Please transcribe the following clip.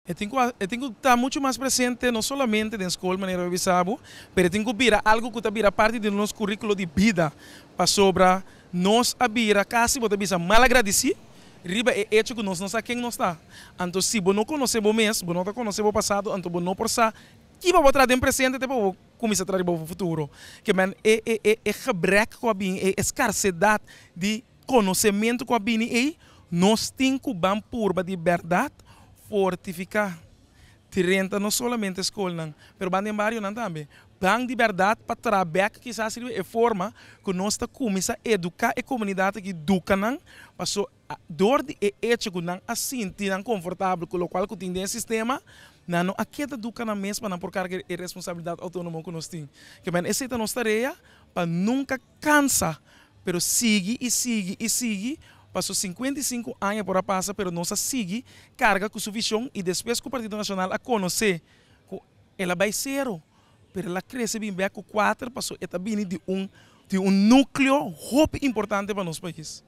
E tin ku ta muchu mas presente, no solamente na skol, manera mi a bisa bo, pero tin ku bira algu ku ta bira parti di nos kuríkulo di bida. Pasobra nos a bira kasi, bo ta bisa, malagradesí riba e hecho ku nos no sa ken nos ta. Anto si bo no konosé bo mes, bo no ta konosé bo pasado, anto bo no por sa kiko bo traha den presente te pa bo kuminsá traha riba futuro. Ke men e gebrek ku a bin, e skarsedat di konosementu ku a bini ei, nos tin ku ban purba di berdat fortifiká. Drenta no solamente skolnan, pero ban den barionan tambe. Ban di berdat pa traha bèk kisas e forma ku nos ta kuminsá eduká e komunidat aki, eduká nan, paso dor di e hecho ku nan a sinti nan komfortabel ku lokual ku tin den sistema, nan no a keda eduká nan mes pa nan por karga e responsabilidat outónomo ku nos tin. Ke men esei ta nos tarea pa nunka kansa, pero sigui i sigui i sigui. Pasó 55 aña por a pasa, pero nos a sigui karga ku su vishon i despues ku Partido Nashonal a konosé ku el a bai sero, pero el a krese bin bèk ku 4, pasó e ta bini di un núkleo hopi importante pa nos pais.